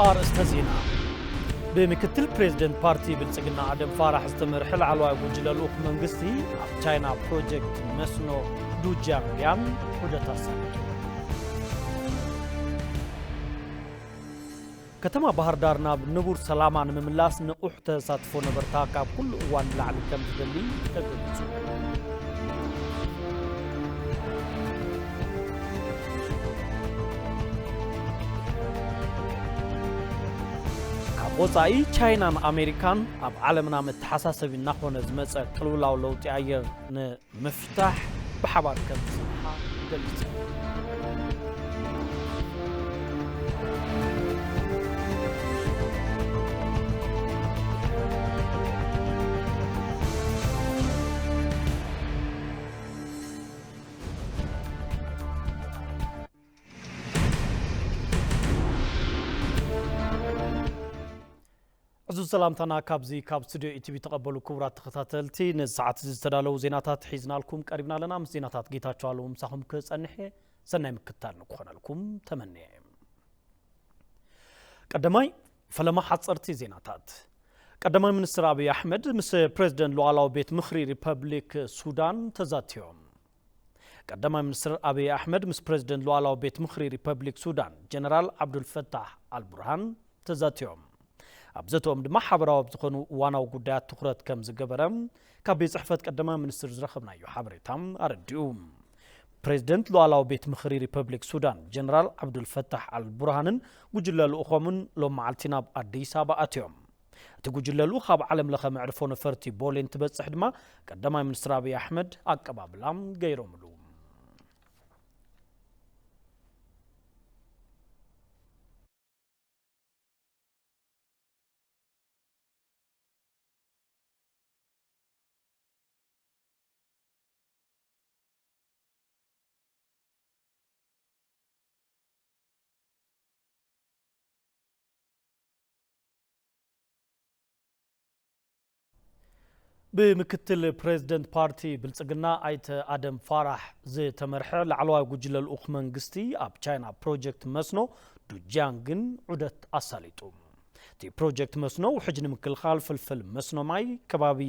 ኣርእስተ ዜና። ብምክትል ፕሬዝደንት ፓርቲ ብልጽግና ኣደም ፋራሕ ዝተመርሐ ላዕለዋይ ጉጅለ ልኡኽ መንግስቲ ኣብ ቻይና ፕሮጀክት መስኖ ዱጂያንግያን ዑደት ኣሳሊጡ። ከተማ ባህር ዳር ናብ ንቡር ሰላማ ንምምላስ ንቑሕ ተሳትፎ ነበርታ ካብ ኩሉ እዋን ንላዕሊ ከም ዝደሊ ተገሊጹ። ካብ ወጻኢ ቻይናን ኣሜሪካን ኣብ ዓለምና መተሓሳሰቢ እናኾነ ዝመጸ ቅልውላው ለውጢ ኣየር ንምፍታሕ ብሓባር ከም ዝሰርሓ ገሊጸን። ዕዙዝ ሰላምታና ካብዚ ካብ ስቱድዮ ኢቲቪ ተቐበሉ ክቡራት ተኸታተልቲ፣ ነዚ ሰዓት እዚ ዝተዳለዉ ዜናታት ሒዝናልኩም ቀሪብና ኣለና። ምስ ዜናታት ጌታቸው ኣለዉ ምሳኹም ክጸንሕ እየ። ሰናይ ምክትታል ንክኾነልኩም ተመንየ። ቀዳማይ ፈለማ ሓጸርቲ ዜናታት። ቀዳማይ ሚኒስትር ኣብይ ኣሕመድ ምስ ፕሬዝደንት ሉዓላዊ ቤት ምኽሪ ሪፐብሊክ ሱዳን ተዛትዮም። ቀዳማይ ሚኒስትር ኣብይ ኣሕመድ ምስ ፕሬዝደንት ሉዓላዊ ቤት ምኽሪ ሪፐብሊክ ሱዳን ጀነራል ዓብዱልፈታሕ ኣልቡርሃን ተዛትዮም። ኣብ ዘተኦም ድማ ሓበራዊ ኣብ ዝኾኑ እዋናዊ ጉዳያት ትኹረት ከም ዝገበረ ካብ ቤት ጽሕፈት ቀዳማይ ሚኒስትር ዝረኸብናዮ ሓበሬታ ኣረዲኡ። ፕሬዝደንት ሉዓላዊ ቤት ምኽሪ ሪፐብሊክ ሱዳን ጀነራል ዓብዱልፈታሕ ኣልቡርሃንን ጉጅለ ልኡኾምን ሎም መዓልቲ ናብ ኣዲስ ኣበባ ኣትዮም። እቲ ጉጅለ ልኡኽ ኣብ ዓለም ለኸ መዕርፎ ነፈርቲ ቦሌ እንትበጽሕ ድማ ቀዳማይ ሚኒስትር ኣብይ ኣሕመድ ኣቀባብላ ገይሮምሉ። ብምክትል ፕሬዝደንት ፓርቲ ብልጽግና ኣይተ ኣደም ፋራሕ ዝተመርሐ ላዕለዋይ ጉጅለ ልኡኽ መንግስቲ ኣብ ቻይና ፕሮጀክት መስኖ ዱጂያንግን ዑደት ኣሳሊጡ። እቲ ፕሮጀክት መስኖ ውሕጅ ንምክልኻል ፍልፍል መስኖ ማይ ከባቢ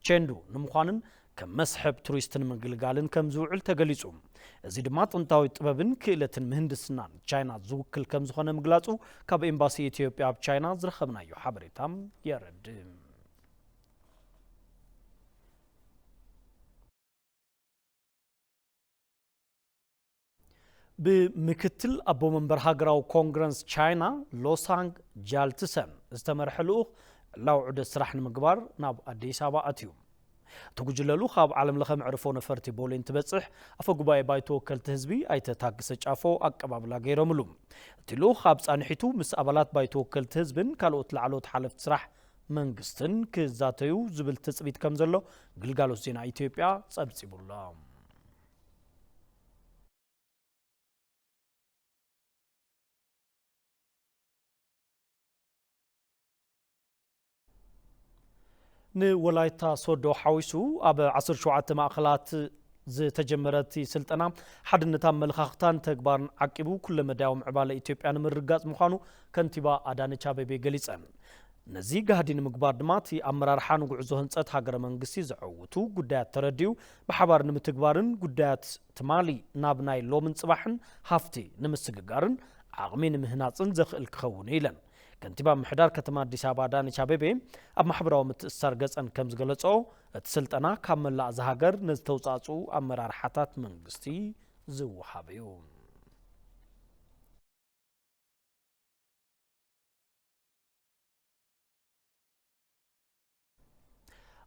ቼንዱ ንምዃንን ከም መስሕብ ቱሪስት ንምግልጋልን ከም ዝውዕል ተገሊጹ። እዚ ድማ ጥንታዊ ጥበብን ክእለትን ምህንድስናን ቻይና ዝውክል ከም ዝኾነ ምግላጹ ካብ ኤምባሲ ኢትዮጵያ ኣብ ቻይና ዝረኸብናዮ ሓበሬታ የረድእ። ብምክትል ኣቦ መንበር ሃገራዊ ኮንግረስ ቻይና ሎሳንግ ጃልትሰን ዝተመርሐ ልኡኽ ዕላዊ ዑደት ስራሕ ንምግባር ናብ ኣዲስ ኣበባ ኣትዩ። እቲ ጉጅለ ልኡኽ ኣብ ዓለም ለኸ መዕርፎ ነፈርቲ ቦሌ እንትበጽሕ ኣፈ ጉባኤ ባይቶ ወከልቲ ህዝቢ ኣይተ ታገሰ ጫፎ ኣቀባብላ ገይሮምሉ። እቲ ልኡኽ ኣብ ጻንሒቱ ምስ ኣባላት ባይቶ ወከልቲ ህዝብን ካልኦት ላዕለዎት ሓለፍቲ ስራሕ መንግስትን ክዛተዩ ዝብል ትጽቢት ከም ዘሎ ግልጋሎት ዜና ኢትዮጵያ ጸብጺቡሎ። ንወላይታ ሶዶ ሓዊሱ ኣብ ዓሰርተ ሸውዓተ ማእኸላት ዝተጀመረ እቲ ስልጠና ሓድነት ኣመለኻኽታን ተግባርን ዓቂቡ ኩለመዳያዊ ምዕባለ ኢትዮጵያ ንምርግጋፅ ምዃኑ ከንቲባ ኣዳነች ኣቤቤ ገሊፀን። ነዚ ጋህዲ ንምግባር ድማ እቲ ኣመራርሓ ንጉዕዞ ህንፀት ሃገረ መንግስቲ ዘዐውቱ ጉዳያት ተረዲኡ ብሓባር ንምትግባርን ጉዳያት ትማሊ ናብ ናይ ሎምን ፅባሕን ሃፍቲ ንምስግጋርን ዓቕሚ ንምህናፅን ዘኽእል ክኸውን እዩ ኢለን። ከንቲባ ምምሕዳር ከተማ ኣዲስ ኣበባ ኣዳነች ኣቤቤ ኣብ ማሕበራዊ ምትእስሳር ገፀን ከም ዝገለፀኦ፣ እቲ ስልጠና ካብ መላእ እዛ ሃገር ንዝተውፃእፅኡ ኣመራርሓታት መንግስቲ ዝወሃብ እዩ።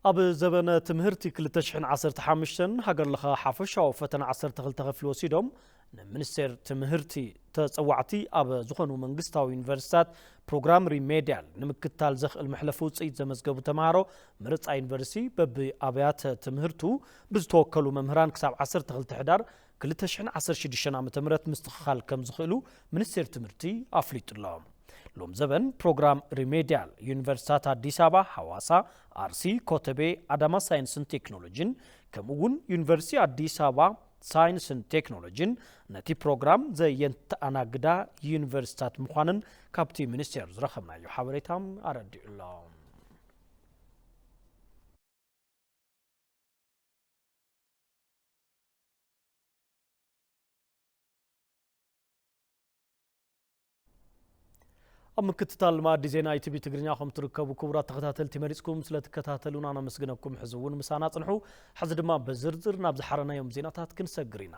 ኣብ ዘበነ ትምህርቲ ክልተ ሽሕን ዓሰርተ ሓሙሽተን ሃገር ለኸ ሓፈሻዊ ፈተና ዓሰርተ ክልተ ክፍሊ ወሲዶም ንሚኒስቴር ትምህርቲ ተፀዋዕቲ ኣብ ዝኾኑ መንግስታዊ ዩኒቨርሲታት ፕሮግራም ሪሜድያል ንምክትታል ዘኽእል መሕለፊ ውፅኢት ዘመዝገቡ ተምሃሮ ምርፃ ዩኒቨርሲቲ በብኣብያተ ትምህርቱ ብዝተወከሉ መምህራን ክሳብ ዓሰርተ ክልተ ሕዳር ክልተ ሽሕን ዓሰርተ ሽዱሽተን ዓመተ ምህረት ምስትኽኻል ከም ዝኽእሉ ሚኒስቴር ትምህርቲ ኣፍሊጡ ኣሎ። ሎም ዘበን ፕሮግራም ሪሜድያል ዩኒቨርሲታት ኣዲስ ኣበባ፣ ሓዋሳ፣ ኣርሲ፣ ኮተቤ፣ ኣዳማ ሳይንስን ቴክኖሎጂን ከምኡ እውን ዩኒቨርሲቲ ኣዲስ ኣበባ ሳይንስን ቴክኖሎጂን ነቲ ፕሮግራም ዘየተኣናግዳ ዩኒቨርሲታት ምዃንን ካብቲ ሚኒስቴር ዝረኸብናዮ ሓበሬታ ኣረዲኡ ኣሎ። ኣብ ምክትታል መኣዲ ዜና ኢቲቪ ትግርኛ ከም ትርከቡ ክቡራት ተኸታተልቲ መሪጽኩም ስለ ትከታተሉና ነመስግነኩም። ሕዚ እውን ምሳና ጽንሑ። ሕዚ ድማ ብዝርዝር ናብ ዝሓረናዮም ዜናታት ክንሰግር ኢና።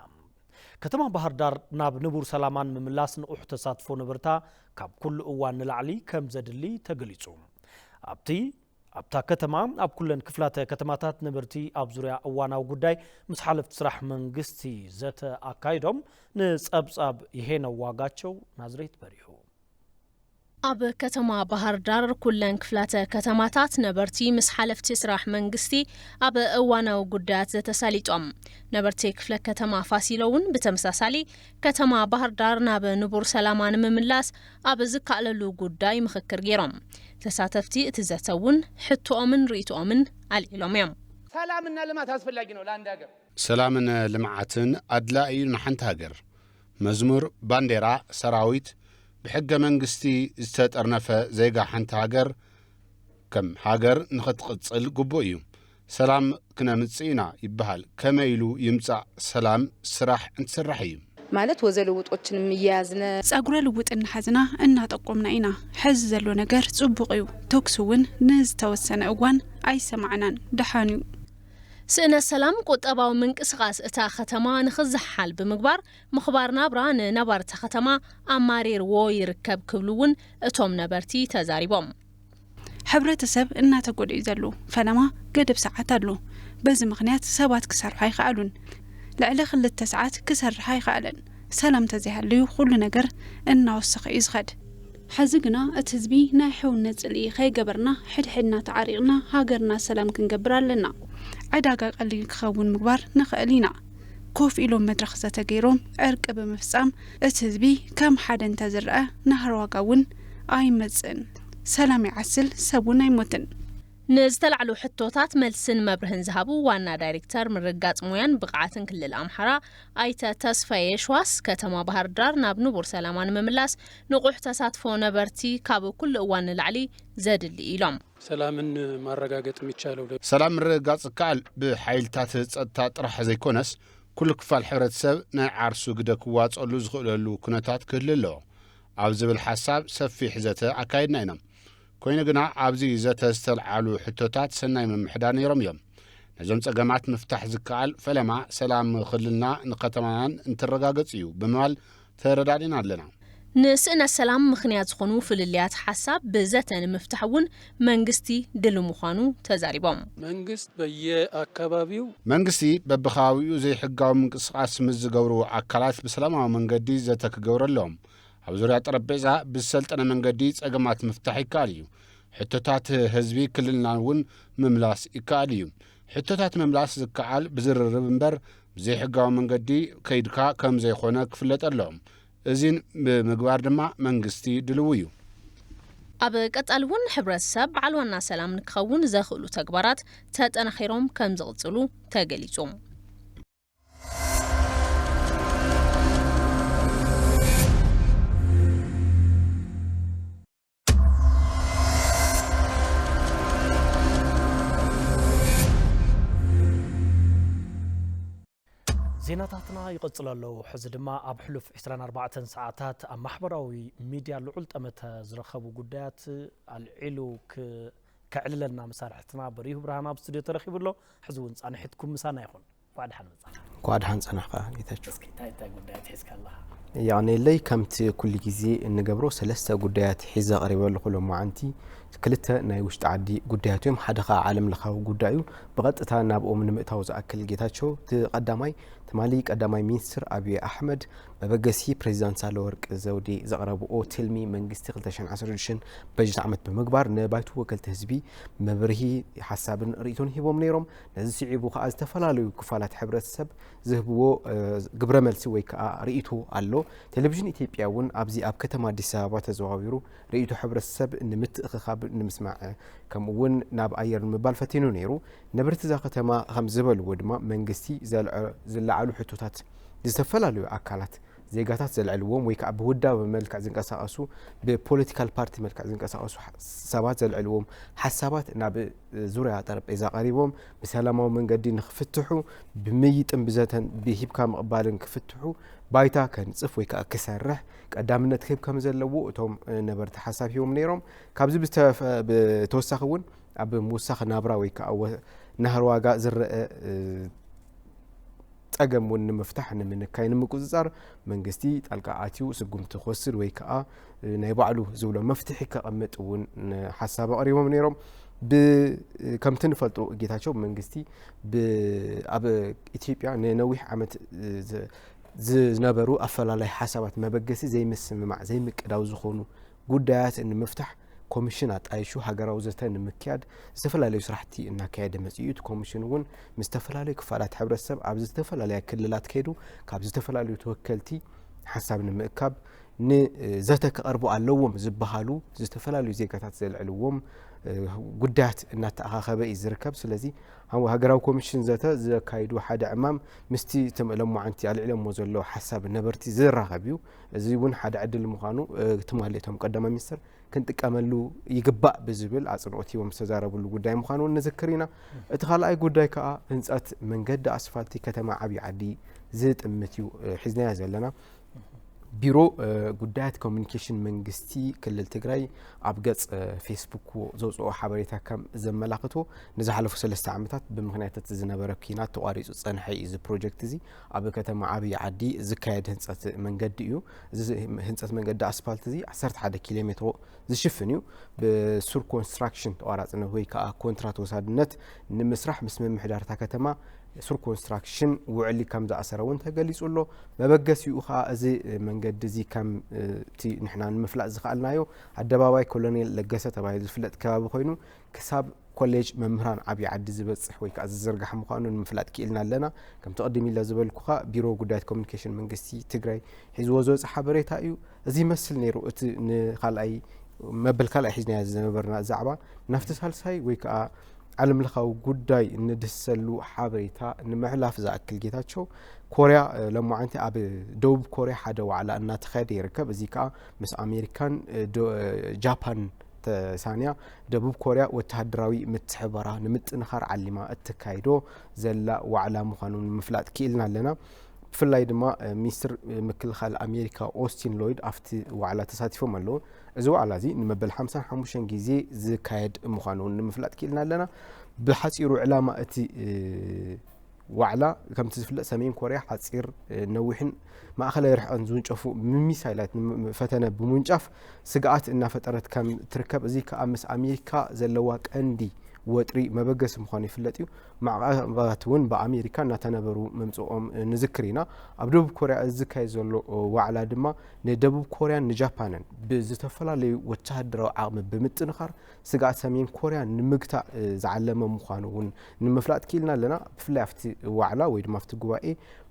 ከተማ ባህር ዳር ናብ ንቡር ሰላማን ምምላስ ንቑሕ ተሳትፎ ነበርታ ካብ ኩሉ እዋን ንላዕሊ ከም ዘድሊ ተገሊጹ። ኣብቲ ኣብታ ከተማ ኣብ ኩለን ክፍላተ ከተማታት ነበርቲ ኣብ ዙርያ እዋናዊ ጉዳይ ምስ ሓለፍቲ ስራሕ መንግስቲ ዘተ ኣካይዶም። ንጸብጻብ ይሄነው ዋጋቸው ናዝሬት በሪሁ። ኣብ ከተማ ባህር ዳር ኩለን ክፍላተ ከተማታት ነበርቲ ምስ ሓለፍቲ ስራሕ መንግስቲ ኣብ እዋናዊ ጉዳያት ዘተሳሊጦም። ነበርቲ ክፍለ ከተማ ፋሲሎ እውን ብተመሳሳሊ ከተማ ባህር ዳር ናብ ንቡር ሰላማ ንምምላስ ኣብ ዝከኣለሉ ጉዳይ ምኽክር ገይሮም። ተሳተፍቲ እቲ ዘተ እውን ሕቶኦምን ርእይቶኦምን ኣልዒሎም እዮም። ሰላምና ልማት አስፈላጊ ነው ለአንድ ሀገር። ሰላምን ልምዓትን ኣድላዪ እዩ ንሓንቲ ሃገር። መዝሙር፣ ባንዴራ፣ ሰራዊት፣ ብሕገ መንግስቲ ዝተጠርነፈ ዜጋ ሓንቲ ሃገር ከም ሃገር ንኽትቕጽል ግቡእ እዩ። ሰላም ክነምጽእ ኢና ይበሃል። ከመይ ኢሉ ይምጻእ ሰላም? ስራሕ እንትስራሕ እዩ። ማለት ወዘ ልውጦችንም እየያዝነ ጸጉረ ልውጥ እናሓዝና እናጠቆምና ኢና። ሕዚ ዘሎ ነገር ጽቡቕ እዩ። ተኩሲ እውን ንዝተወሰነ እዋን ኣይሰማዕናን። ደሓን እዩ። ስእነት ሰላም ቁጠባዊ ምንቅስቓስ እታ ከተማ ንኽዘሓል ብምግባር ምኽባር ናብራ ንነባርታ ከተማ ኣማሪርዎ ይርከብ ክብሉ እውን እቶም ነበርቲ ተዛሪቦም። ሕብረተሰብ እናተጎድኡ እዩ ዘሎ። ፈለማ ገደብ ሰዓት ኣሎ። በዚ ምኽንያት ሰባት ክሰርሑ ኣይከኣሉን። ልዕሊ ክልተ ሰዓት ክሰርሕ ኣይከኣለን። ሰላም ተዘይሃልዩ ኩሉ ነገር እናወሰኸ እዩ ዝኸድ። ሕዚ ግና እቲ ህዝቢ ናይ ሕውነት ጽልኢ ከይገበርና ሕድሕድና ተዓሪቕና ሃገርና ሰላም ክንገብር ኣለና። ዕዳጋ ቀሊል ክኸውን ምግባር ንኽእል ኢና። ኮፍ ኢሎም መድረኽ ዘተ ገይሮም ዕርቂ ብምፍጻም እቲ ህዝቢ ከም ሓደ እንተዝረኣ ናህሪ ዋጋ እውን ኣይመጽእን። ሰላም ይዓስል፣ ሰብ እውን ኣይሞትን። ንዝተላዕሉ ሕቶታት መልስን መብርህን ዝሃቡ ዋና ዳይሬክተር ምርግጋጽ ሞያን ብቕዓትን ክልል ኣምሓራ ኣይተ ተስፋዬ የሽዋስ፣ ከተማ ባህር ዳር ናብ ንቡር ሰላማ ንምምላስ ንቑሕ ተሳትፎ ነበርቲ ካብ ኩሉ እዋን ንላዕሊ ዘድሊ ኢሎም። ሰላምን ማረጋገጥ የሚቻለው ደግሞ ሰላም ምርግጋጽ ዝከኣል ብሓይልታት ጸጥታ ጥራሕ ዘይኮነስ ኩሉ ክፋል ሕብረተሰብ ናይ ዓርሱ ግደ ክዋጸሉ ዝኽእለሉ ኩነታት ክህሉ ኣለዎ ኣብ ዝብል ሓሳብ ሰፊሕ ዘተ ኣካይድና ኢና። ኮይኑ ግና ኣብዚ ዘተ ዝተልዓሉ ሕቶታት ሰናይ ምምሕዳር ነይሮም እዮም። ነዞም ጸገማት ምፍታሕ ዝከኣል ፈለማ ሰላም ክልልና ንከተማናን እንትረጋገጽ እዩ ብምባል ተረዳዲና ኣለና። ንስእነት ሰላም ምኽንያት ዝኾኑ ፍልልያት ሓሳብ ብዘተ ንምፍታሕ እውን መንግስቲ ድሉ ምዃኑ ተዛሪቦም። መንግስት በየአካባቢው መንግስቲ በብከባቢኡ ዘይሕጋዊ ምንቅስቃስ ምስ ዝገብሩ ኣካላት ብሰላማዊ መንገዲ ዘተ ክገብረሎም ኣብ ዙርያ ጠረጴዛ ብዝሰልጠነ መንገዲ ጸገማት ምፍታሕ ይከኣል እዩ። ሕቶታት ህዝቢ ክልልና እውን ምምላስ ይከኣል እዩ። ሕቶታት ምምላስ ዝከኣል ብዝርርብ እምበር ብዘይሕጋዊ መንገዲ ከይድካ ከም ዘይኮነ ክፍለጥ ኣለዎም። እዚን ብምግባር ድማ መንግስቲ ድልው እዩ። ኣብ ቀጻሊ እውን ሕብረተሰብ በዓል ዋና ሰላም ንክኸውን ዘኽእሉ ተግባራት ተጠናኺሮም ከም ዝቕጽሉ ተገሊጹ። ዜናታትና ይቕጽሉ ኣለዉ። ሕዚ ድማ ኣብ ሕሉፍ ዕስራን ኣርባዕተን ሰዓታት ኣብ ማሕበራዊ ሚድያ ልዑል ጠመተ ዝረኸቡ ጉዳያት ኣልዒሉ ክ- ከዕልለልና መሳርሕትና በሪሁ ብርሃን ኣብ ስቱድዮ ተረኺቡ ኣሎ። ሕዚ እውን ጻንሒትኩም ምሳና ይኹን። እንኳዕ ደሓን መጻኻ። እንኳዕ ደሓን ጸናሕካ ጌታቸው። እስኪ እንታይ እንታይ ጉዳያት ሒዝካ ኣለኻ? የቐንየለይ። ከምቲ ኩሉ ግዜ እንገብሮ ሰለስተ ጉዳያት ሒዘ ቀሪበ ኣለኹ ሎማዓንቲ። ክልተ ናይ ውሽጢ ዓዲ ጉዳያት እዮም፣ ሓደ ኸኣ ዓለም ለኻዊ ጉዳይ እዩ። ብቐጥታ ናብኦም ንምእታው ዝኣክል ጌታቸው፣ እቲ ቀዳማይ ትማሊ ቀዳማይ ሚኒስትር ኣብይ ኣሕመድ መበገሲ ፕሬዚዳንት ሳህለወርቅ ዘውዴ ዘቕረብኦ ትልሚ መንግስቲ ክልተ ሽሕን ዓሰርተ ሽዱሽተን በጀት ዓመት ብምግባር ንባይቶ ወከልቲ ህዝቢ መብርሂ ሓሳብን ርእይቶን ሂቦም ነይሮም። ነዚ ስዒቡ ከኣ ዝተፈላለዩ ክፋላት ሕብረተሰብ ዝህብዎ ግብረ መልሲ ወይ ከኣ ርእይቶ ኣሎ። ቴሌቪዥን ኢትዮጵያ እውን ኣብዚ ኣብ ከተማ ኣዲስ ኣበባ ተዘዋዊሩ ርእይቶ ሕብረተሰብ ንምትእኽኻብ ንምስማዕ፣ ከምኡ እውን ናብ ኣየር ንምባል ፈቲኑ ነይሩ። ነበርቲ እዛ ከተማ ከም ዝበልዎ ድማ መንግስቲ ዘልዐ-፣ ዝለዓሉ ሕቶታት ዝተፈላለዩ ኣካላት፣ ዜጋታት ዘልዕልዎም ወይ ከዓ ብውዳበ መልክዕ ዝንቀሳቐሱ፣ ብፖለቲካል ፓርቲ መልክዕ ዝንቀሳቐሱ ሕ-፣ ሰባት ዘልዕልዎም ሓሳባት ናብ ዙርያ ጠረጴዛ ቀሪቦም ብሰላማዊ መንገዲ ንክፍትሑ፣ ብምይጥን ብዘተን ብሂብካ ምቕባልን ክፍትሑ ባይታ ከንጽፍ ወይ ከዓ ክሰርሕ ቀዳምነት ክህብ ከም ዘለዎ እቶም ነበርቲ ሓሳብ ሂቦም ነይሮም። ካብዚ ብዝተፈ-፣ ብተወሳኺ እውን ኣብ ምውሳኽ ናብራ ወይ ከዓ ወ-፣ ናህሪ ዋጋ ዝረአ፣ እ፣ ጸገም እውን ንምፍታሕ፣ ንምንካይ፣ ንምቁጽጻር መንግስቲ ጣልቃ ኣትዩ ስጉምቲ ክወስድ ወይ ከዓ፣ እ፣ ናይ ባዕሉ ዝብሎ መፍትሒ ከቐምጥ እውን ሓሳብ ኣቕሪቦም ነይሮም። ብ-፣ ከምቲ ንፈልጦ ጌታቸው መንግስቲ ብ-፣ ኣብ ኢትዮጵያ ንነዊሕ ዓመት፣ እ፣ ዝ-፣ ዝነበሩ ኣፈላላይ ሓሳባት መበገሲ ዘይምስምማዕ፣ ዘይምቅዳው ዝኾኑ ጉዳያት ንምፍታሕ ኮሚሽን ኣጣይሹ ሃገራዊ ዘተ ንምክያድ ዝተፈላለዩ ስራሕቲ እናካየደ መፂኡ እዩ። እቲ ኮሚሽን እውን ምስ ዝተፈላለዩ ክፋላት ሕብረተሰብ ኣብ ዝተፈላለያ ክልላት ከይዱ ካብ ዝተፈላለዩ ተወከልቲ ሓሳብ ንምእካብ ንዘተ ክቐርቡ ኣለዎም ዝበሃሉ ዝተፈላለዩ ዜጋታት ዘልዕልዎም፣ እ፣ ጉዳያት እናተኣኻኸበ እዩ ዝርከብ። ስለዚ ሃ-፣ ሃገራዊ ኮሚሽን ዘተ ዘካይዱ ሓደ ዕማም ምስቲ ትም-፣ ሎማዓንቲ ኣልዒሎሞ ዘለዉ ሓሳብ ነበርቲ ዝራኸብ እዩ። እዚ እውን ሓደ ዕድል ምዃኑ፣ እ፣ ትማሊ እቶም ቀዳማይ ሚኒስትር ክንጥቀመሉ ይግባእ ብዝብል ኣጽንኦት ሂቦም ዝተዛረብሉ ጉዳይ ምዃኑ እውን ንዝክር ኢና። እቲ ካልኣይ ጉዳይ ከኣ ህንጸት መንገዲ ኣስፋልቲ ከተማ ዓብዪ ዓዲ ዝጥምት እዩ፣ እ፣ ሒዝናዮ ዘለና። ቢሮ፣ እ፣ ጉዳያት ኮሚኒኬሽን መንግስቲ ክልል ትግራይ ኣብ ገጽ፣ እ፣ ፌስቡክ ዘውፅኦ ሓበሬታ ከም ዘመላኽቶ፣ ንዝሓለፉ ሰለስተ ዓመታት ብምኽንያት እቲ ዝነበረ ኲናት ተቋሪፁ ዝፀንሐ እዩ። እዚ ፕሮጀክት እዚ ኣብ ከተማ ዓብዪ ዓዲ ዝካየድ ህንፀት መንገዲ እዩ። እዚ ህንፀት መንገዲ ኣስፋልት እዚ ዓሰርተ ሓደ ኪሎ ሜትሮ ዝሽፍን እዩ። ብሱር ኮንስትራክሽን ተቋራፅነት ወይ ከዓ ኮንትራት ወሳድነት ንምስራሕ ምስ ምምሕዳር እታ ከተማ ሱር ኮንስትራክሽን ውዕሊ ከም ዝኣሰረ እውን ተገሊፁ ኣሎ። መበገሲኡ ከዓ እዚ መንገዲ እዚ ከም፣ እ፣ እቲ ንሕና ንምፍላጥ ዝኸኣልናዮ ኣደባባይ ኮሎኔል ለገሰ ተባሂሉ ዝፍለጥ ከባቢ ኮይኑ ክሳብ ኮሌጅ መምህራን ዓብዪ ዓዲ ዝበፅሕ ወይ ከዓ ዝዝርጋሕ ምዃኑ ንምፍላጥ ክኢልና ኣለና። ከምቲ ቅድም ኢለ ዝበልኩኻ ቢሮ ጉዳያት ኮሚኒኬሽን መንግስቲ ትግራይ ሒዝዎ ዝወፀ ሓበሬታ እዩ። እዚ ይመስል ነይሩ እቲ ንኻልኣይ መበል ካልኣይ ሒዝናዮ ዝነበርና ዛዕባ። ናብቲ ሳልሳይ ወይ ከዓ ዓለምለኻዊ ጉዳይ ንድህሰሉ ሓበሬታ ንምሕላፍ ዝኣክል ጌታቸው፣ ኮርያ፣ እ፣ ሎማዓንቲ ኣብ ደቡብ ኮርያ ሓደ ዋዕላ እናተኻየደ ይርከብ። እዚ ከዓ ምስ ኣሜሪካን፣ እ፣ ዶ-፣ እ፣ ጃፓን ተሳንያ ደቡብ ኮርያ ወተሃደራዊ ምትሕብባራ ንምጥንኻር ዓሊማ እትካይዶ ዘላ ዋዕላ ምዃኑ ንምፍላጥ ክኢልና ኣለና። ብፍላይ ድማ፣ እ፣ ሚኒስትር ምክልኻል ኣሜሪካ ኦስቲን ሎይድ ኣብቲ ዋዕላ ተሳቲፎም ኣለዉ። እዚ ዋዕላ እዚ ንመበል ሓምሳን ሓሙሽተን ግዜ ዝካየድ ምዃኑ እውን ንምፍላጥ ክኢልና ኣለና። ብሓፂሩ ዕላማ እቲ፣ እ፣ ዋዕላ ከምቲ ዝፍለጥ ሰሜን ኮርያ ሓፂር፣ እ፣ ነዊሕን ማእኸላይ ርሕቐን ዝውንጨፉ ሚሳይላት ንፈተነ ብምውንጫፍ ስግኣት እናፈጠረት ከም ትርከብ፣ እዚ ከዓ ምስ ኣሜሪካ ዘለዋ ቀንዲ ወጥሪ መበገሲ ምዃኑ ይፍለጥ እዩ። ማዕቐባት እውን ብኣሜሪካ እናተነበሩ ምምፅኦም ንዝክር ኢና። ኣብ ደቡብ ኮርያ ዝካየድ ዘሎ ዋዕላ ድማ ንደቡብ ኮርያን ንጃፓንን ብዝተፈላለዩ ወተሃደራዊ ዓቕሚ ብምጥንኻር ስግኣት ሰሜን ኮርያ ንምግታእ ዝዓለመ ምዃኑ እውን ንምፍላጥ ክኢልና ኣለና። ብፍላይ ኣብቲ ዋዕላ ወይ ድማ ኣብቲ ጉባኤ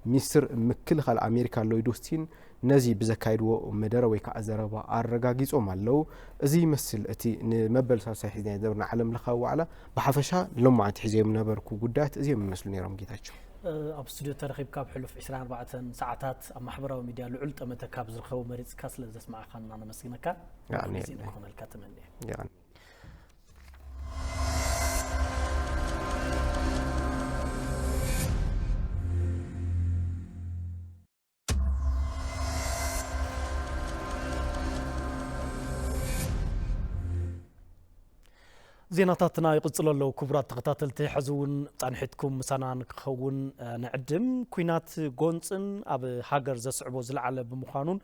ሚኒስትር ምክልኻል ኣሜሪካ ሎይድ ኦስቲን ነዚ ብዘካየድዎ መደረ ወይ ከዓ ዘረባ ኣረጋጊጾም ኣለዉ። እዚ ይመስል እቲ ንመበል ሳልሳይ ሒዝናዮ ዝነበርና ዓለም ለኻዊ ዋዕላ። ብሓፈሻ ሎማዓንቲ ሒዘዮም ነበርኩ ጉዳያት እዚኦም ይመስሉ ነይሮም ጌታቸው። ኣብ ስቱድዮ ተረኺብካ ኣብ ሕሉፍ ዕስራን ኣርባዕተን ሰዓታት ኣብ ማሕበራዊ ሚድያ ልዑል ጠመተ ካብ ዝረኸቡ መሪጽካ ስለ ዘስማዕኻና ነመስግነካ። ኣሜን። ግዜ ንክኾነልካ ተመንየ። ዜናታትና ይቕጽሉ ኣለዉ። ክቡራት ተኸታተልቲ፣ ሕዚ እውን ጻንሒትኩም ምሳና ንክኸውን፣ እ፣ ንዕድም። ኲናት ጎንጽን ኣብ ሃገር ዘስዕቦ ዝለዓለ ብምዃኑን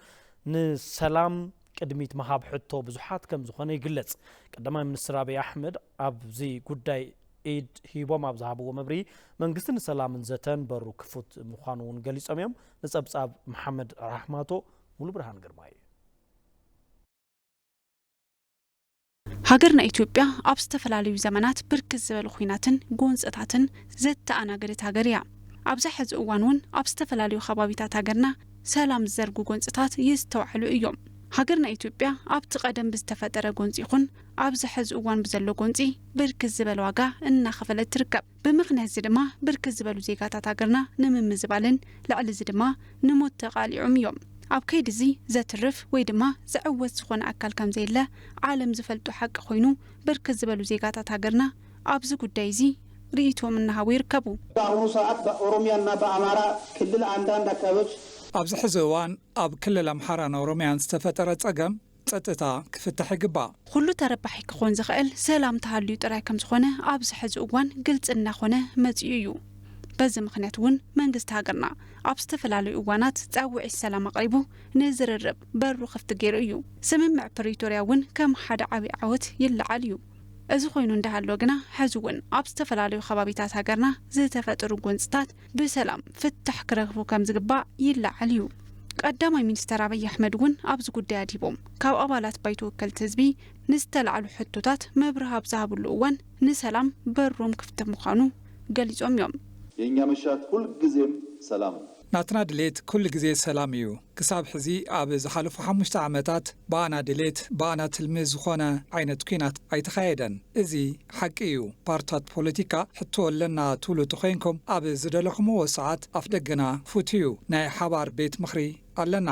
ንሰላም ቅድሚት ምሃብ ሕቶ ብዙሓት ከም ዝኾነ ይግለጽ። ቀዳማይ ሚኒስትር ኣብይ ኣሕመድ ኣብዚ ጉዳይ ኢድ ሂቦም ኣብ ዝሃብዎ መብርሂ፣ መንግስቲ ንሰላምን ዘተን በሩ ክፉት ምዃኑ እውን ገሊጾም እዮም። ንጸብጻብ መሓመድ ራሕማቶ ሙሉ ብርሃን ግርማ እዩ። ሃገርና ኢትዮጵያ ኣብ ዝተፈላለዩ ዘመናት ብርክት ዝበሉ ኲናትን ጎንጽታትን ዘተኣናገደት ሃገር እያ። ኣብዚ ሕዚ እዋን እውን ኣብ ዝተፈላለዩ ከባቢታት ሃገርና ሰላም ዝዘርጉ ጎንጽታት ይስተውዓሉ እዮም። ሃገርና ኢትዮጵያ ኣብቲ ቀደም ብዝተፈጠረ ጎንፂ ይኹን ኣብዚ ሕዚ እዋን ብዘሎ ጎንፂ ብርክት ዝበለ ዋጋ እናኸፈለት ትርከብ። ብምኽንያት እዚ ድማ ብርክት ዝበሉ ዜጋታት ሃገርና ንምምዝባልን ልዕሊ እዚ ድማ ንሞት ተቓሊዖም እዮም። ኣብ ከይዲ እዚ ዘትርፍ ወይ ድማ ዝዕወት ዝኾነ ኣካል ከም ዘየለ ዓለም ዝፈልጦ ሓቂ ኮይኑ ብርክት ዝበሉ ዜጋታት ሃገርና ኣብዚ ጉዳይ እዚ ርእይቶም እናሃቡ ይርከቡ። በአሁኑ ሰዓት በኦሮሚያና በአማራ ክልል አንዳንድ አካባቢዎች ኣብዚ ሕዚ እዋን ኣብ ክልል ኣምሓራን ኦሮሚያን ዝተፈጠረ ጸገም ጸጥታ ክፍታሕ ይግባእ። ኩሉ ተረባሒ ክኾን ዝኽእል ሰላም ተሃልዩ ጥራይ ከም ዝኾነ ኣብዚ ሕዚ እዋን ግልፂ እናኾነ መፂኡ እዩ። በዚ ምኽንያት እውን መንግስቲ ሃገርና ኣብ ዝተፈላለዩ እዋናት ፃውዒት ሰላም ኣቕሪቡ ንዝርርብ በሩ ክፍቲ ገይሩ እዩ። ስምምዕ ፕሪቶርያ እውን ከም ሓደ ዓብዪ ዓወት ይለዓል እዩ። እዚ ኮይኑ እንዳሃሎ ግና ሕዚ እውን ኣብ ዝተፈላለዩ ከባቢታት ሃገርና ዝተፈጠሩ ጎንፅታት ብሰላም ፍታሕ ክረኽቡ ከም ዝግባእ ይለዓል እዩ። ቀዳማይ ሚኒስተር ኣብይ ኣሕመድ እውን ኣብዚ ጉዳይ ኣድሂቦም ካብ ኣባላት ባይቶ ወከልቲ ህዝቢ ንዝተላዕሉ ሕቶታት መብርሂ ኣብ ዝሃብሉ እዋን ንሰላም በሮም ክፍቲ ምዃኑ ገሊጾም እዮም። የእኛ መሻት ሁልጊዜም ሰላም ነው። ናትና ድሌት ኩሉ ግዜ ሰላም እዩ። ክሳብ ሕዚ ኣብ ዝሓለፉ ሓሙሽተ ዓመታት ብኣና ድሌት ብኣና ትልሚ ዝኾነ ዓይነት ኲናት ኣይተኻየደን። እዚ ሓቂ እዩ። ፓርትታት ፖለቲካ ሕቶ ኣለና ትብሉ ተኾይንኩም ኣብ ዝደለኹምዎ ሰዓት ኣፍደገና ክፉት እዩ። ናይ ሓባር ቤት ምኽሪ ኣለና።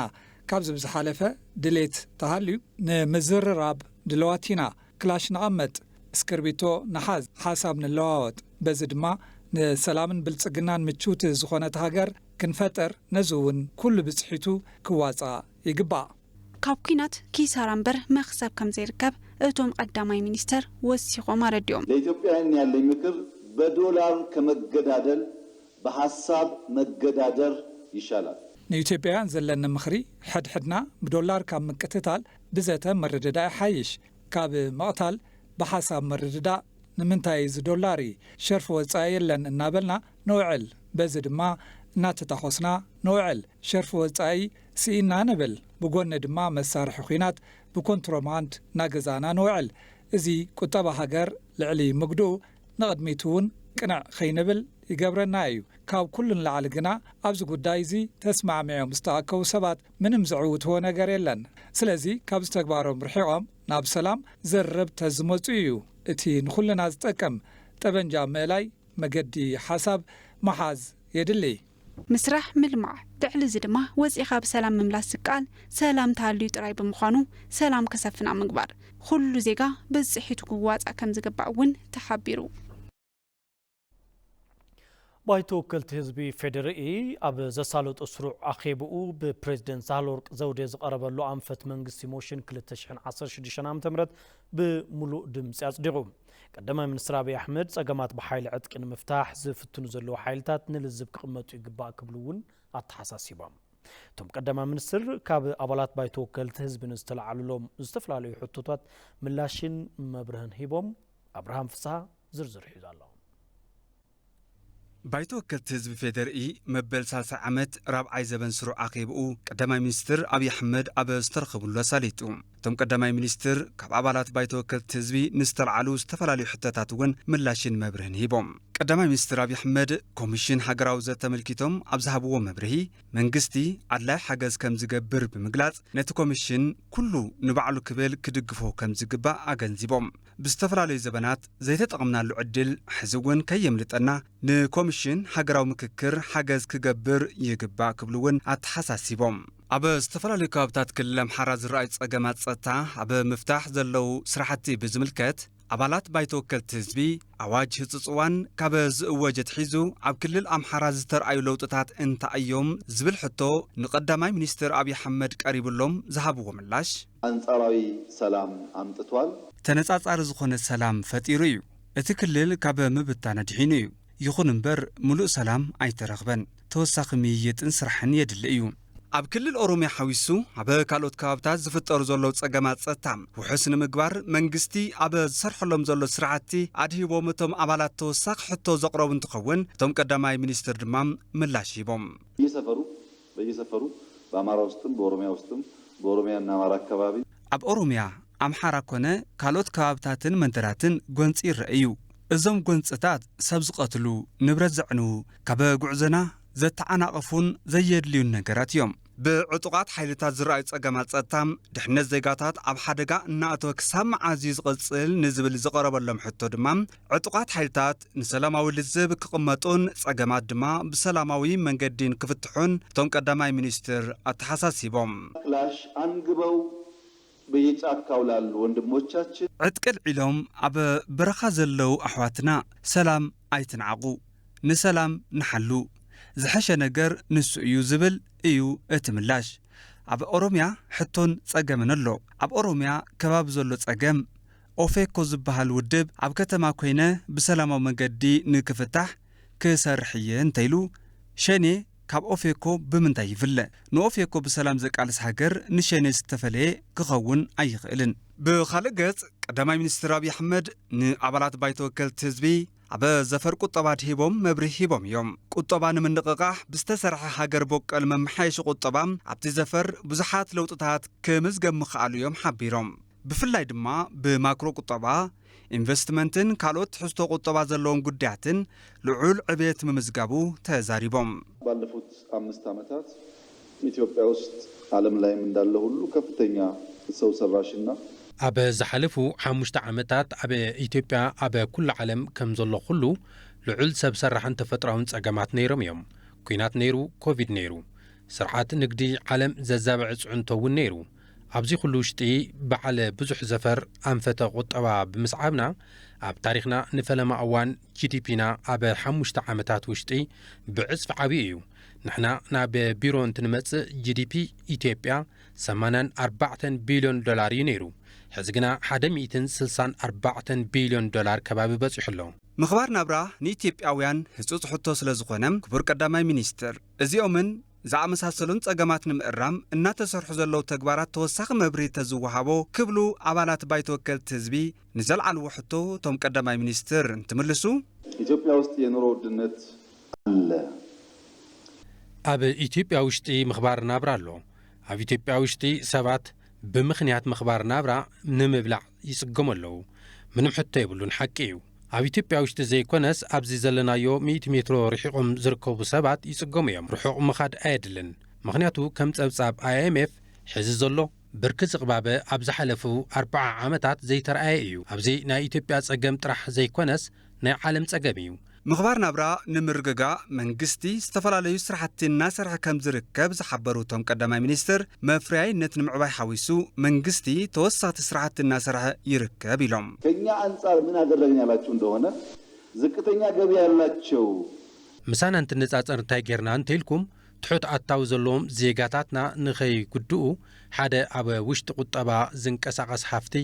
ካብዚ ብዝሓለፈ ድሌት ተሃልዩ ንምዝርራብ ድልዋት ኢና። ክላሽ ንቐመጥ፣ እስክርቢቶ ንሓዝ፣ ሓሳብ ንለዋወጥ። በዚ ድማ ንሰላምን ብልጽግናን ምችውቲ ዝኾነት ሃገር ክንፈጥር ነዚ እውን ኩሉ ብጽሒቱ ክዋጻእ ይግባእ። ካብ ኲናት ኪሳራ እምበር መኽሰብ ከም ዘይርከብ እቶም ቀዳማይ ሚኒስተር ወሲኾም ኣረዲኦም። ለኢትዮጵያውያን ያለኝ ምክር በዶላር ከመገዳደል በሐሳብ መገዳደር ይሻላል። ንኢትዮጵያውያን ዘለኒ ምኽሪ ሕድሕድና ብዶላር ካብ ምቅትታል ብዘተ ምርድዳእ ይሓይሽ። ካብ ምቕታል ብሓሳብ ምርድዳእ ንምንታይ እዚ ዶላር እዩ ሸርፊ ወፃኢ የለን እናበልና ነውዕል። በዚ ድማ እናተታኾስና ነውዕል። ሸርፊ ወፃኢ ስኢና ንብል። ብጎኒ ድማ መሳርሒ ኲናት ብኮንትሮባንድ እናገዛእና ነውዕል። እዚ ቁጠባ ሃገር ልዕሊ ምግድኡ ንቕድሚት እውን ቅንዕ ኸይንብል ይገብረና እዩ። ካብ ኩሉ ንላዕሊ ግና ኣብዚ ጉዳይ እዚ ተስማዕሚዖም ዝተኣከቡ ሰባት ምንም ዘዕውትዎ ነገር የለን። ስለዚ ካብዚ ተግባሮም ርሒቖም ናብ ሰላም ዘርብ ተዝመፁ እዩ እቲ ንኹልና ዝጠቅም። ጠበንጃ ምእላይ መገዲ ሓሳብ ምሓዝ የድሊ። ምስራሕ ምልማዕ፣ ልዕሊ እዚ ድማ ወፂእኻ ብሰላም ምምላስ ዝከኣል ሰላም ተሃልዩ ጥራይ ብምዃኑ ሰላም ክሰፍን ኣብ ምግባር ኩሉ ዜጋ ብፅሒቱ ክዋፃእ ከም ዝግባእ እውን ተሓቢሩ። ባይቶ ወከልቲ ህዝቢ ፌዴሪኢ ኣብ ዘሳለጦ ስሩዕ ኣኼብኡ ብፕሬዝደንት ሳህለወርቅ ዘውዴ ዝቐረበሉ ኣንፈት መንግስቲ ሞሽን ክልተ ሽሕን ዓሰርተ ሽዱሽተን ዓመተ ምህረት ብምሉእ ድምፂ ኣፅዲቑ። ቀዳማይ ሚኒስትር ኣብይ ኣሕመድ ፀገማት ብሓይሊ ዕጥቂ ንምፍታሕ ዝፍትኑ ዘለዉ ሓይልታት ንልዝብ ክቕመጡ ይግባእ ክብሉ እውን ኣተሓሳሲቦም። እቶም ቀዳማይ ሚኒስትር ካብ ኣባላት ባይቶ ወከልቲ ህዝቢ ንዝተለዓሉሎም ዝተፈላለዩ ሕቶታት ምላሽን መብርህን ሂቦም። ኣብርሃም ፍስሃ ዝርዝር ሒዙ ኣሎ። ባይቶ ወከልቲ ህዝቢ ፌዴሪኢ መበል ሳልሳይ ዓመት ራብዓይ ዘበን ስሩዕ ኣኼብኡ ቀዳማይ ሚኒስትር ኣብይ ኣሕመድ ኣብ ዝተረኸብሉ ኣሳሊጡ። እቶም ቀዳማይ ሚኒስትር ካብ ኣባላት ባይቶ ወከልቲ ህዝቢ ንዝተልዓሉ ዝተፈላለዩ ሕቶታት እውን ምላሽን መብርህን ሂቦም። ቀዳማይ ሚኒስትር ኣብይ ኣሕመድ ኮሚሽን ሃገራዊ ዘተ ተመልኪቶም ኣብ ዝሃብዎ መብርሂ መንግስቲ ኣድላይ ሓገዝ ከም ዝገብር ብምግላፅ ነቲ ኮሚሽን ኩሉ ንባዕሉ ክብል ክድግፎ ከም ዝግባእ ኣገንዚቦም። ብዝተፈላለዩ ዘበናት ዘይተጠቐምናሉ ዕድል ሕዚ እውን ከየምልጠና ንኮሚሽን ሃገራዊ ምክክር ሓገዝ ክገብር ይግባእ ክብሉ እውን ኣተሓሳሲቦም። ኣብ ዝተፈላለዩ ከባብታት ክልል ኣምሓራ ዝረኣዩ ጸገማት ጸጥታ ኣብ ምፍታሕ ዘለዉ ስራሕቲ ብዝምልከት ኣባላት ባይቶ ወከልቲ ህዝቢ ኣዋጅ ህጹጽ እዋን ካብ ዝእወጅ ኣትሒዙ ኣብ ክልል ኣምሓራ ዝተርኣዩ ለውጥታት እንታይ እዮም ዝብል ሕቶ ንቀዳማይ ሚኒስትር ኣብይ ኣሕመድ ቀሪብሎም ዝሃብዎ ምላሽ ኣንጻራዊ ሰላም ኣምጥቷል። ተነጻጻሪ ዝኾነ ሰላም ፈጢሩ እዩ። እቲ ክልል ካብ ምብታን ኣድሒኑ እዩ። ይኹን እምበር ምሉእ ሰላም ኣይተረኽበን። ተወሳኺ ምይይጥን ስራሕን የድሊ እዩ። ኣብ ክልል ኦሮሚያ ሓዊሱ ኣብ ካልኦት ከባብታት ዝፍጠሩ ዘለዉ ጸገማት ጸጥታ ውሑስ ንምግባር መንግስቲ ኣብ ዝሰርሐሎም ዘሎ ስራሕቲ ኣድሂቦም እቶም ኣባላት ተወሳኺ ሕቶ ዘቕረቡ እንትኸውን እቶም ቀዳማይ ሚኒስትር ድማ ምላሽ ሂቦም። በየሰፈሩ በየሰፈሩ በአማራ ውስጥም በኦሮሚያ ውስጥም በኦሮሚያና አማራ አካባቢ ኣብ ኦሮሚያ ኣምሓራ ኮነ ካልኦት ከባብታትን መንደራትን ጎንፂ ይረአ እዩ። እዞም ጎንፅታት ሰብ ዝቐትሉ፣ ንብረት ዘዕንዉ፣ ካብ ጉዕዞና ዘተዓናቕፉን ዘየድልዩን ነገራት እዮም። ብዕጡቓት ሓይልታት ዝረኣዩ ጸገማት ጸጥታ፣ ድሕነት ዜጋታት ኣብ ሓደጋ እናእተወ ክሳብ መዓዝ እዩ ዝቕጽል ንዝብል ዝቐረበሎም ሕቶ ድማ፣ ዕጡቓት ሓይልታት ንሰላማዊ ልዝብ ክቕመጡን ጸገማት ድማ ብሰላማዊ መንገዲ ንክፍትሑን እቶም ቀዳማይ ሚኒስትር ኣተሓሳሲቦም። ክላሽ አንግበው በየጫካው ላሉ ወንድሞቻችን ዕጥቂ ኣልዒሎም ኣብ በረኻ ዘለዉ ኣሕዋትና ሰላም ኣይትንዓቑ፣ ንሰላም ንሓሉ፣ ዝሐሸ ነገር ንሱ እዩ ዝብል እዩ እቲ ምላሽ። ኣብ ኦሮምያ ሕቶን ጸገምን ኣሎ። ኣብ ኦሮምያ ከባቢ ዘሎ ጸገም ኦፌኮ ዝበሃል ውድብ ኣብ ከተማ ኮይነ ብሰላማዊ መገዲ ንክፍታሕ ክሰርሕ እየ እንተኢሉ፣ ሸኔ ካብ ኦፌኮ ብምንታይ ይፍለ? ንኦፌኮ ብሰላም ዘቃልስ ሃገር ንሸኔ ዝተፈለየ ክኸውን ኣይኽእልን። ብኻልእ ገጽ፣ ቀዳማይ ሚኒስትር ኣብይ ኣሕመድ ንኣባላት ባይቶ ወከልቲ ህዝቢ ኣብ ዘፈር ቁጠባ ድሂቦም መብርሂ ሂቦም እዮም። ቁጠባ ንምንቕቓሕ ብዝተሰርሐ ሃገር በቀል መመሓየሺ ቁጠባ ኣብቲ ዘፈር ብዙሓት ለውጥታት ክምዝገብ ምኽኣሉ እዮም ሓቢሮም። ብፍላይ ድማ ብማክሮ ቁጠባ፣ ኢንቨስትመንትን ካልኦት ትሕዝቶ ቁጠባ ዘለዎም ጉዳያትን ልዑል ዕብየት ምምዝጋቡ ተዛሪቦም። ባለፉት አምስት ዓመታት ኢትዮጵያ ውስጥ ዓለም ላይም እንዳለ ሁሉ ከፍተኛ ሰው ሰራሽና ኣብ ዝሓለፉ ሓሙሽተ ዓመታት ኣብ ኢትዮጵያ ኣብ ኩሉ ዓለም ከም ዘሎ ኩሉ ልዑል ሰብ ሰራሕን ተፈጥራውን ጸገማት ነይሮም እዮም። ኲናት ነይሩ፣ ኮቪድ ነይሩ። ስርዓት ንግዲ ዓለም ዘዛብዐ ጽዕንቶ እውን ነይሩ። ኣብዚ ኩሉ ውሽጢ በዓል ብዙሕ ዘፈር ኣንፈተ ቁጠባ ብምስዓብና ኣብ ታሪኽና ንፈለማ እዋን ጂ ዲ ፒና ኣብ ሓሙሽተ ዓመታት ውሽጢ ብዕጽፊ ዓብዩ እዩ። ንሕና ናብ ቢሮ እንትንመጽእ ጂ ዲ ፒ ኢትዮጵያ ሰማንያን ኣርባዕተን ቢልዮን ዶላር እዩ ነይሩ። ሕዚ ግና ሓደ ሚእትን ስልሳን ኣርባዕተን ቢልዮን ዶላር ከባቢ በጺሑ ኣሎ። ምኽባር ናብራ ንኢትዮጵያውያን ህጹጽ ሕቶ ስለ ዝኾነ፣ ክቡር ቀዳማይ ሚኒስትር፣ እዚኦምን ዝኣመሳሰሉን ጸገማት ንምእራም እናተሰርሑ ዘለዉ ተግባራት ተወሳኺ መብርሂ ተዝወሃቦ ክብሉ ኣባላት ባይቶ ወከልቲ ህዝቢ ንዘልዓልዎ ሕቶ እቶም ቀዳማይ ሚኒስትር እንትምልሱ፣ ኢትዮጵያ ውስጥ የኑሮ ውድነት አለ። ኣብ ኢትዮጵያ ውሽጢ ምኽባር ናብራ ኣሎ። ኣብ ኢትዮጵያ ውሽጢ ሰባት ብምኽንያት ምኽባር ናብራ ንምብላዕ ይጽገሙ ኣለዉ። ምንም ሕቶ የብሉን፣ ሓቂ እዩ። ኣብ ኢትዮጵያ ውሽጢ ዘይኮነስ ኣብዚ ዘለናዮ ሚእቲ ሜትሮ ርሒቖም ዝርከቡ ሰባት ይጽገሙ እዮም። ርሑቕ ምኻድ ኣየድልን። ምኽንያቱ ከም ጸብጻብ ኣይ ኤም ኤፍ ሕዚ ዘሎ ብርኪ ዝቕባበ ኣብ ዝሓለፉ ኣርብዓ ዓመታት ዘይተረኣየ እዩ። ኣብዚ ናይ ኢትዮጵያ ጸገም ጥራሕ ዘይኮነስ ናይ ዓለም ጸገም እዩ። ምኽባር ናብራ ንምርግጋእ መንግስቲ ዝተፈላለዩ ስራሕቲ እናሰርሐ ከም ዝርከብ ዝሓበሩ እቶም ቀዳማይ ሚኒስትር፣ መፍረያይነት ንምዕባይ ሓዊሱ መንግስቲ ተወሰኽቲ ስራሕቲ እናሰርሐ ይርከብ ኢሎም። ከኛ አንጻር ምን አደረግን ያላችሁ እንደሆነ ዝቅተኛ ገቢ ያላቸው ምሳና እንትነጻጸር እንታይ ጌርና እንተኢልኩም፣ ትሑት ኣታዊ ዘለዎም ዜጋታትና ንኸይጉድኡ፣ ሓደ ኣብ ውሽጢ ቁጠባ ዝንቀሳቐስ ሃፍቲ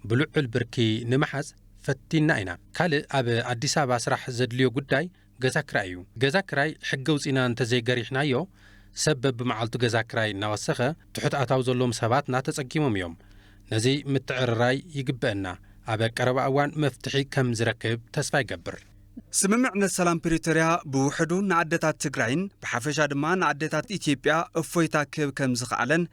ብልዑል ብርኪ ንምሓዝ ፈቲና ኢና። ካልእ ኣብ ኣዲስ ኣበባ ስራሕ ዘድልዮ ጉዳይ ገዛ ክራይ እዩ። ገዛ ክራይ ሕጊ ኣውጺና እንተዘይገሪሕናዮ፣ ሰብ በብመዓልቱ ገዛ ክራይ እናወሰኸ፣ ትሑት ኣታዊ ዘለዎም ሰባት እናተጸጊሞም እዮም። ነዚ ምትዕርራይ ይግበአና። ኣብ ቀረባ እዋን መፍትሒ ከም ዝረክብ ተስፋ ይገብር። ስምምዕነት ሰላም ፕሪቶርያ ብውሕዱ ንኣደታት ትግራይን ብሓፈሻ ድማ ንኣደታት ኢትዮጵያ እፎይታ ክህብ ከም ዝኸኣለን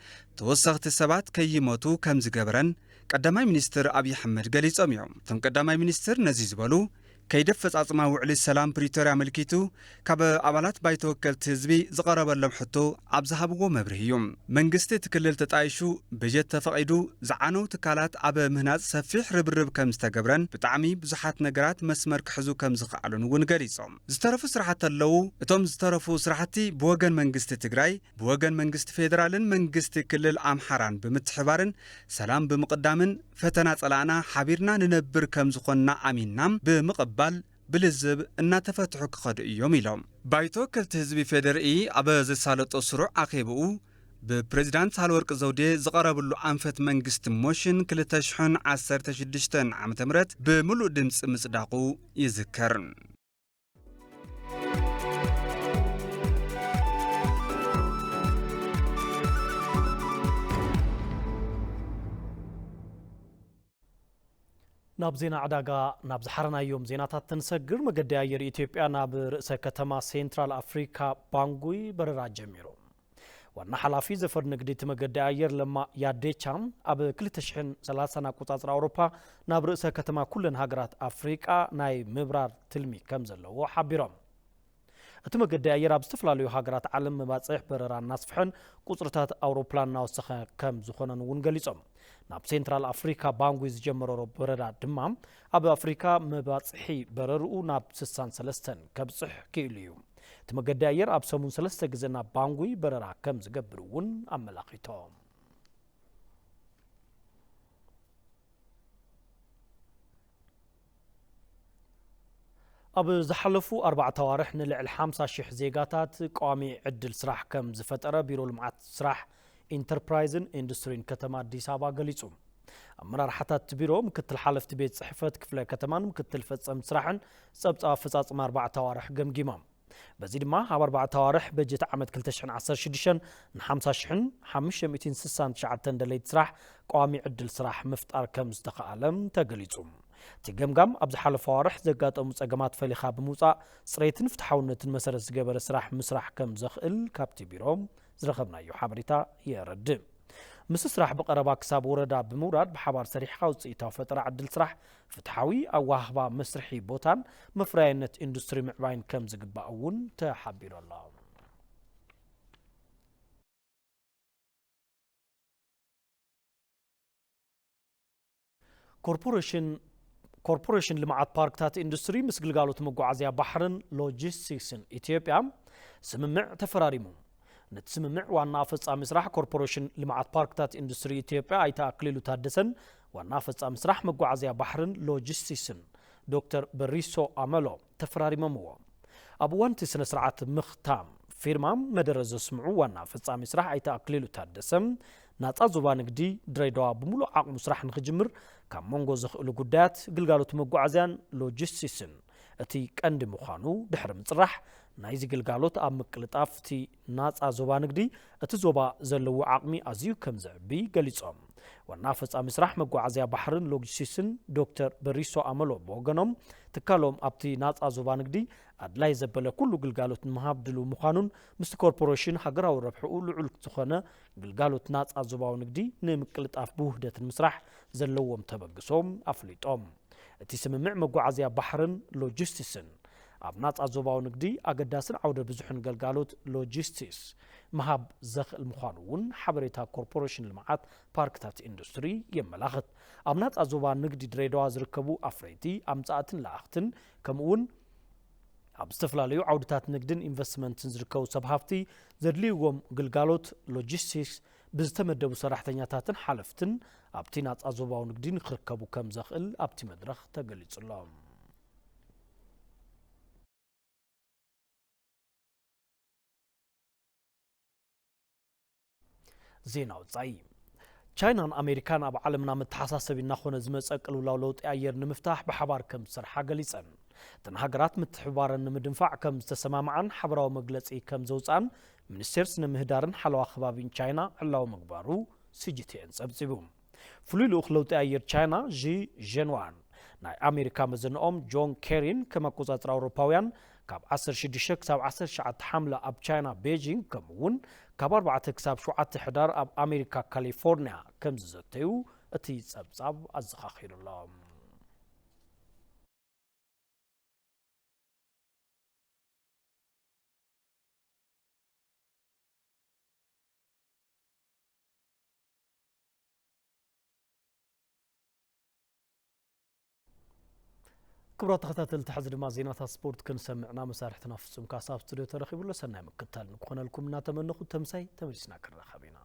ተወሰኽቲ ሰባት ከይሞቱ ከም ዝገበረን ቀዳማይ ሚኒስትር ኣብይ ኣሕመድ ገሊጾም እዮም። እቶም ቀዳማይ ሚኒስትር ነዚ ዝበሉ፣ ከይዲ ኣፈጻጽማ ውዕሊ ሰላም ፕሪቶርያ ኣመልኪቱ ካብ ኣባላት ባይቶ ወከልቲ ህዝቢ ዝቐረበሎም ሕቶ ኣብ ዝሃብዎ መብርሂ እዩ። መንግስቲ እቲ ክልል ተጣይሹ በጀት ተፈቒዱ ዝዓነው ትካላት ኣብ ምህናጽ ሰፊሕ ርብርብ ከም ዝተገብረን ብጣዕሚ ብዙሓት ነገራት መስመር ክሕዙ ከም ዝኸኣሉን እውን ገሊጾም። ዝተረፉ ስራሕቲ ኣለዉ። እቶም ዝተረፉ ስራሕቲ ብወገን መንግስቲ ትግራይ ብወገን መንግስቲ ፌደራልን መንግስቲ ክልል ኣምሓራን ብምትሕባርን ሰላም ብምቕዳምን ፈተና ጸላእና ሓቢርና ንነብር ከም ዝኾንና ኣሚንና ብምቕባል ብልዝብ እናተፈትሑ ክኸዱ እዮም ኢሎም። ባይቶ ወከልቲ ህዝቢ ፌደርኢ ኣብ ዘሳለጦ ስሩዕ ኣኼብኡ ብፕሬዚዳንት ሳህለወርቅ ዘውዴ ዝቐረብሉ ኣንፈት መንግስቲ ሞሽን ክልተ ሽሕን ዓሰርተ ሽዱሽተን ዓመተ ምህረት ብምሉእ ድምፂ ምጽዳቑ ይዝከር። ናብ ዜና ዕዳጋ ናብ ዝሓረናዮም ዜናታት ትንሰግር። መገዲ ኣየር ኢትዮጵያ ናብ ርእሰ ከተማ ሴንትራል ኣፍሪካ ባንጉይ በረራ ጀሚሩ። ዋና ሓላፊ ዘፈር ንግዲ እቲ መገዲ ኣየር ለማ ያዴቻ ኣብ ክልተ ሽሕን ሰላሳን ኣቆጻጽራ ኣውሮፓ ናብ ርእሰ ከተማ ኩለን ሃገራት ኣፍሪቃ ናይ ምብራር ትልሚ ከም ዘለዎ ሓቢሮም። እቲ መገዲ ኣየር ኣብ ዝተፈላለዩ ሃገራት ዓለም መባፅሕ በረራ እናስፍሐን ቁፅርታት ኣውሮፕላን እናወሰኸ ከም ዝኾነን እውን ገሊጾም። ናብ ሴንትራል ኣፍሪካ ባንጉይ ዝጀመረ በረራ ድማ ኣብ ኣፍሪካ መባፅሒ በረርኡ ናብ ስሳን ሰለስተን ከብፅሕ ክኢሉ እዩ። እቲ መገዲ ኣየር ኣብ ሰሙን ሰለስተ ግዜ ናብ ባንጉይ በረራ ከም ዝገብር እውን ኣመላኺቶም። ኣብ ዝሓለፉ ኣርባዕተ ኣዋርሕ ንልዕሊ ሓምሳ ሽሕ ዜጋታት ቀዋሚ ዕድል ስራሕ ከም ዝፈጠረ ቢሮ ልምዓት ስራሕ፣ ኢንተርፕራይዝን ኢንዱስትሪን ከተማ ኣዲስ ኣበባ ገሊጹ። ኣመራርሓታት እቲ ቢሮ፣ ምክትል ሓለፍቲ ቤት ጽሕፈት ክፍለ ከተማን ምክትል ፈጸምቲ ስራሕን ጸብጻብ ኣፈጻጽማ ኣርባዕተ ኣዋርሕ ገምጊሞም። በዚ ድማ ኣብ ኣርባዕተ ኣዋርሕ በጀት ዓመት ክልተ ሽሕን ዓሰርተ ሽዱሽተን ን ሓምሳ ሽሕን ሓሙሽተ ሚእትን ስሳን ትሽዓተን ደለይቲ ስራሕ ቀዋሚ ዕድል ስራሕ ምፍጣር ከም ዝተኸኣለም ተገሊጹ። እቲ ገምጋም ኣብ ዝሓለፈ ኣዋርሕ ዘጋጠሙ ጸገማት ፈሊኻ ብምውጻእ፣ ጽሬትን ፍትሓውነትን መሰረት ዝገበረ ስራሕ ምስራሕ ከም ዘኽእል ካብቲ ቢሮ ዝረኸብናዮ ሓበሬታ የረድእ። ምስ ስራሕ ብቐረባ ክሳብ ወረዳ ብምውራድ ብሓባር ሰሪሕኻ ውጽኢታዊ ፈጠራ ዕድል ስራሕ፣ ፍትሓዊ ኣወሃህባ መስርሒ ቦታን መፍረያይነት ኢንዱስትሪ ምዕባይን ከም ዝግባእ እውን ተሓቢሩ ኣሎ። ኮርፖሬሽን ኮርፖሬሽን ልምዓት ፓርክታት ኢንዱስትሪ ምስ ግልጋሎት መጓዓዝያ ባሕርን ሎጂስቲክስን ኢትዮጵያ ስምምዕ ተፈራሪሙ። ነቲ ስምምዕ ዋና ኣፈጻሚ ስራሕ ኮርፖሬሽን ልምዓት ፓርክታት ኢንዱስትሪ ኢትዮጵያ ኣይተ ኣክሊሉ ታደሰን ዋና ኣፈጻሚ ስራሕ መጓዓዝያ ባሕርን ሎጂስቲክስን ዶክተር በሪሶ ኣመሎ ተፈራሪሞምዎ። ኣብ እዋን እቲ ስነ ስርዓት ምኽታም ፊርማ መደረ ዘስምዑ ዋና ፈጻሚ ስራሕ ኣይተ ኣክሊሉ ታደሰ፣ ናጻ ዞባ ንግዲ ድሬዳዋ ብምሉእ ዓቕሙ ስራሕ ንኽጅምር ካብ መንጎ ዘኽእሉ ጉዳያት ግልጋሎት መጓዓዝያን ሎጂስቲክስን እቲ ቀንዲ ምዃኑ ድሕሪ ምጽራሕ፣ ናይዚ ግልጋሎት ኣብ ምቅልጣፍ እቲ ናጻ ዞባ ንግዲ እቲ ዞባ ዘለዎ ዓቕሚ ኣዝዩ ከም ዘዕቢ ገሊጾም። ዋና ፈጻሚ ስራሕ መጓዓዝያ ባሕርን ሎጂስቲክስን ዶክተር በሪሶ ኣመሎ ብወገኖም፣ ትካሎም ኣብቲ ናጻ ዞባ ንግዲ ኣድላይ ዘበለ ኩሉ ግልጋሎት ንምሃብ ድሉው ምዃኑን ምስቲ ኮርፖሬሽን ሃገራዊ ረብሕኡ ልዑል ዝኾነ ግልጋሎት ናጻ ዞባዊ ንግዲ ንምቅልጣፍ ብውህደት ንምስራሕ ዘለዎም ተበግሶ ኣፍሊጦም። እቲ ስምምዕ መጓዓዝያ ባሕርን ሎጂስቲክስን ኣብ ናጻ ዞባዊ ንግዲ ኣገዳስን ዓውደ ብዙሕን ገልጋሎት ሎጂስቲክስ ምሃብ ዘኽእል ምዃኑ እውን ሓበሬታ ኮርፖሬሽን ልምዓት ፓርክታት ኢንዱስትሪ የመላኽት። ኣብ ናጻ ዞባ ንግዲ ድሬዳዋ ዝርከቡ ኣፍረይቲ፣ ኣምጻእትን ለኣኽትን፣ ከምኡ እውን ኣብ ዝተፈላለዩ ዓውድታት ንግድን ኢንቨስትመንትን ዝርከቡ ሰብ ሃፍቲ ዘድልይዎም ግልጋሎት ሎጂስቲክስ ብዝተመደቡ ሰራሕተኛታትን ሓለፍትን ኣብቲ ናጻ ዞባዊ ንግዲ ንክርከቡ ከም ዘኽእል ኣብቲ መድረኽ ተገሊጹ ኣሎ። ዜና ወጻኢ። ቻይናን ኣሜሪካን ኣብ ዓለምና መተሓሳሰቢ እናኾነ ዝመጸ ቅልውላው ለውጢ ኣየር ንምፍታሕ ብሓባር ከም ዝሰርሓ ገሊጸን። እተን ሃገራት ምትሕብባረን ንምድንፋዕ ከም ዝተሰማምዓን ሓበራዊ መግለጺ ከም ዘውጽኣን ሚኒስቴር ስነ ምህዳርን ሓለዋ ከባቢን ቻይና ዕላዊ ምግባሩ ሲጂቲኤን ጸብጺቡ። ፍሉይ ልኡኽ ለውጢ ኣየር ቻይና ዢ ዠንዋን ናይ ኣሜሪካ መዘንኦም ጆን ኬሪን ከም ኣቆጻጽራ ኣውሮፓውያን ካብ ዓሰርተ ሽዱሽተ ክሳብ ዓሰርተ ትሽዓተ ሓምለ ኣብ ቻይና ቤጂንግ፣ ከምኡ እውን ካብ ኣርባዕተ ክሳብ ሸውዓተ ሕዳር ኣብ ኣሜሪካ ካሊፎርኒያ ከም ዝዘተዩ እቲ ጸብጻብ ኣዘኻኺሩ ኣሎ። ክቡራት ተኸታተልቲ፣ ሕዚ ድማ ዜናታት ስፖርት ክንሰምዕና መሳርሕትና ፍጹም ካሳ ኣብ ስቱድዮ ተረኺቡ ኣሎ። ሰናይ ምክትታል ንክኾነልኩም እናተመነኹ፣ ተምሳይ ተመሊስና ክንራኸብ ኢና።